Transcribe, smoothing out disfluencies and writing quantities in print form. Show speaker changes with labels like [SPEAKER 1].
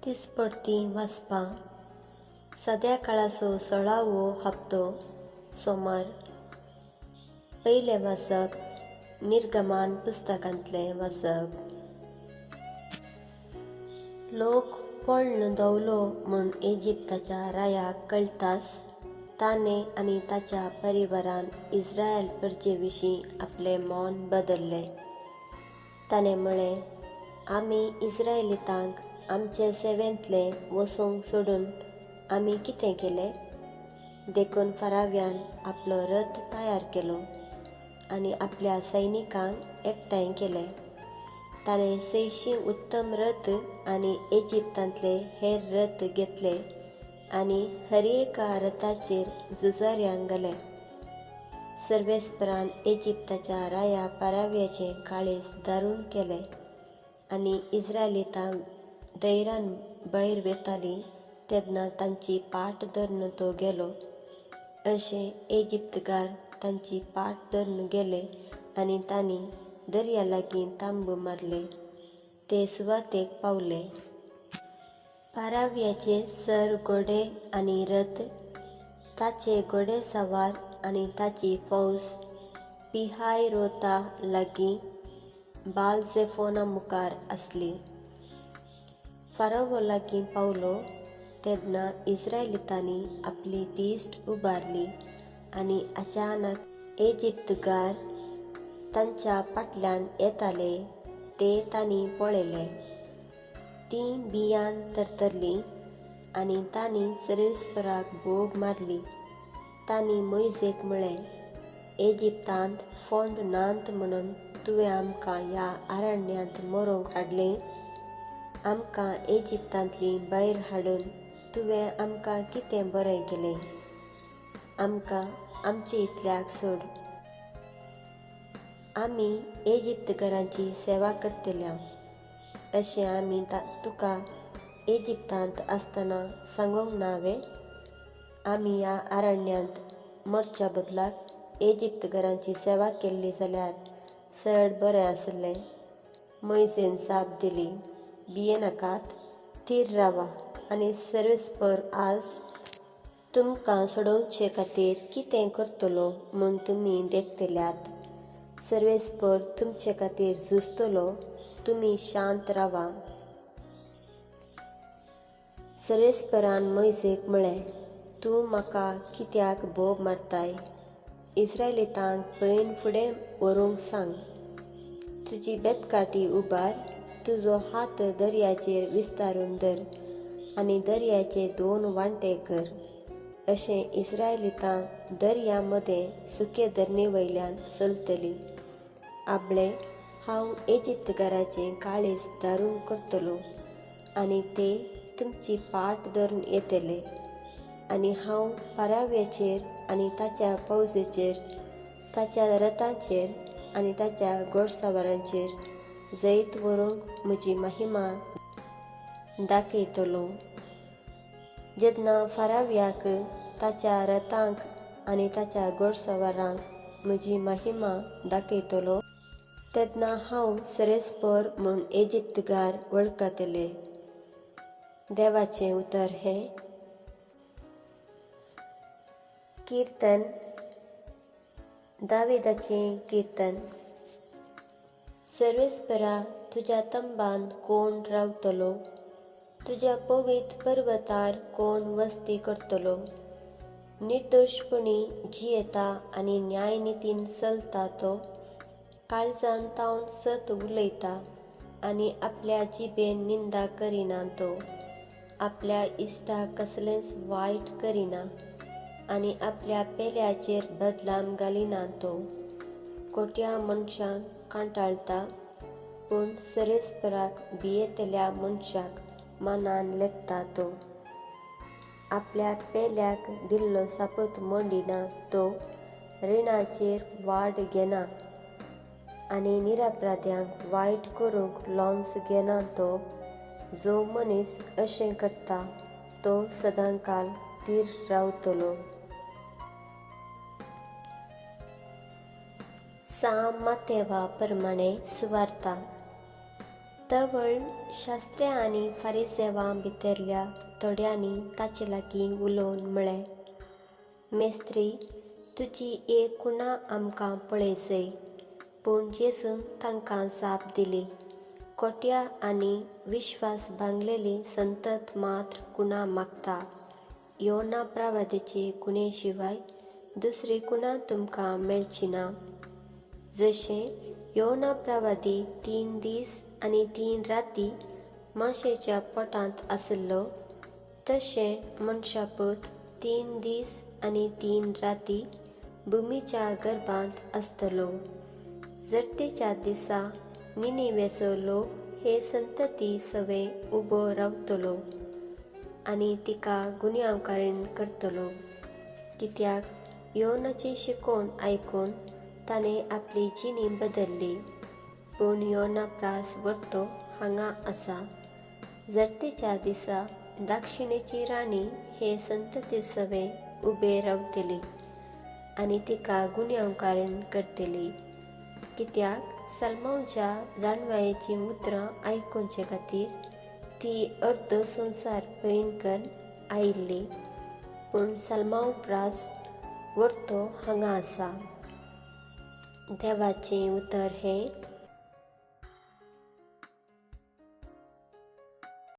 [SPEAKER 1] दिसपडतीं वाचपां. सद्या काळाचो सोळावो हप्तो, सोमार. पयलें वाचप निर्गमान पुस्तकांतलें वाचप. लोक पळ्ळन दवलो म्हूण इजिप्ताच्या रायाक कळटाच ताणें आनी ताच्या परिवारान इस्रायल परजे विशीं आपलें मन बदल्लें. ताणें म्हळें, आमी इस्रायलितांक आमचे सेवेंतलें वचूंक सोडून आमी कितें केलें? देखून फराव्यान आपलो रथ तयार केलो आनी आपल्या सैनिकांक एकठांय केले. ताणें 600 उत्तम रथ आनी इजिप्तांतले हेर रथ घेतले आनी हर एका रथाचेर झुजाऱ्यांक घाले. सर्वेस्परान इजिप्ताच्या राया पाराव्याचें काळीज दारूण केलें आनी इस्रायलितां धैर्यान भायर वेतालीं तेन्ना तांची पाट धरून तो गेलो. अशें इजिप्तकार तांची पाट धरून गेले आनी तांणी दर्या लागीं तांबू मारले. ते सुवातेक पावले. पाराव्याचे सर घोडे आनी रथ, ताचे घोडे सवार आनी ताची फौज पिहायरोता लागीं बालझेफोना मुखार आसली. फारोवो लागीं पावलो तेन्ना इस्रायलितांनी आपली दिश्ट उबारली आनी अचानक इजिप्तकार तांच्या फाटल्यान येताले ते तांणी पळयले. तीं भियान थरथरलीं आनी तांणी सर्वेस्पराक बोब मारली. तांणी मोयजेक म्हळें, इजिप्तांत फोंड नात म्हणून तुवें आमकां ह्या अरण्यांत मरूंक हाडलें? आमकां इजिप्तांतलीं भायर हाडून तुवें आमकां कितें बरें केलें? आमकां आमचे इतल्याक सोड. आमी इजिप्तकारांची सेवा करतल्या अशें आमी तुका इजिप्तांत आसतना सांगूंक ना वे? आमी ह्या अरण्यांत मरच्या बदलाक इजिप्तकारांची सेवा केल्ली जाल्यार चड बरें आसलें. मोयजेन जाप दिली, भियेनाकात, थीर रावा आनी सर्वेस्पर आज तुमकां सोडोवचे खातीर कितें करतलो म्हूण तुमी देखतल्यात. सर्वेस्पर तुमचे खातीर झुजतलो, तुमी शांत रावा. सर्वेस्परान मोयजेक म्हळें, तूं म्हाका कित्याक बोब मारताय? इस्रायलितांक पयन फुडें व्हरूंक सांग. तुजी बेतकाठी उबार, तुजो हात दर्याचेर विस्तारून धर आनी दर्याचे 2 वांटे कर. अशें इस्रायलितां दर्या मदें सुके धरणे वयल्यान चलतलीं. आपलें हांव इजिप्तकाराचें काळीज दारूण करतलो आनी ते तुमची पाट धरून येतले. आनी हांव पाराव्याचेर आनी ताच्या फौजेचेर, ताच्या रथांचेर आनी ताच्या घोडसवारांचेर जैत व्हरूंक म्हजी महिमा दाखयतलो. जेन्ना फाराव्याक, ताच्या रथांक आनी ताच्या घोडसवारांक म्हजी महिमा दाखयतलो तेन्ना हांव सर्वेस्पर म्हूण इजिप्तकार वळखतले. देवाचें उतर हें. कीर्तन. दाविदाचें कीर्तन. सर्वेस्परा, तुज्या तंबांत कोण रावतलो? तुज्या पवित्र पर्वतार कोण वस्ती करतलो? निर्दोशपणी जियेता आनी न्यायनितीन चलता तो, काळजान तावन सत उलयता आनी आपल्या जिबेन निंदा करिना तो, आपल्या इश्टाक कसलेंच वायट करिना आनी आपल्या पेल्याचेर बदलाम घालिना तो, कोट्या मनशांक कांटाळटा पूण सर्वेस्पराक भियेतल्या मनशाक मनान लेखता तो, आपल्या पेल्याक दिल्लो सापूत मोडिना तो, रिणाचेर वाड घेना आनी निरपराध्यांक वायट करूंक लोन्स घेना तो, जो मनीस अशें करता तो सदांकाल थीर रावतलो. सां मातेवा प्रमाणें सुवार्ता. तवळ शास्त्र्यां आनी फारिसेवां भितरल्या थोड्यांनी ताचे लागीं उलोवन म्हळें, मेस्त्री, तुजी एक कुणा आमकां पळयसय. पूण जेजून तांकां जाप दिली, खोट्या आनी विश्वास भांगलेली संतत मात्र कुणा मागता. योना प्रवादाचे कुणे शिवाय दुसरी कुणा तुमकां मेळची ना. जशें योना प्रवादी 3 दीस आनी 3 राती माशेच्या पोटांत आशिल्लो, तशें मनशापूत 3 दीस आनी 3 राती भुमीच्या गर्भांत आसतलो. जरतेच्या दिसा निनिवेचो लोक हे संतती सवे उबो रावतलो आनी तिका गुन्यांवकारीण करतलो, कित्याक योनाची शिकोवन आयकून ताणें आपली जिणी बदल्ली. पूण योना प्रास वर्तो हांगा आसा. जरतेच्या दिसा दक्षिणेची राणी हे संतती सवे उबे रावतली आनी तिका गुन्यांवकारीण करतली, कित्याक सलमांवच्या जाणवायेचीं उतरां आयकुचे खातीर ती अर्दो संवसार पयण करून आयिल्ली. पूण सलमांव प्रास वर्तो हांगा आसा. देवाचें उतर हें.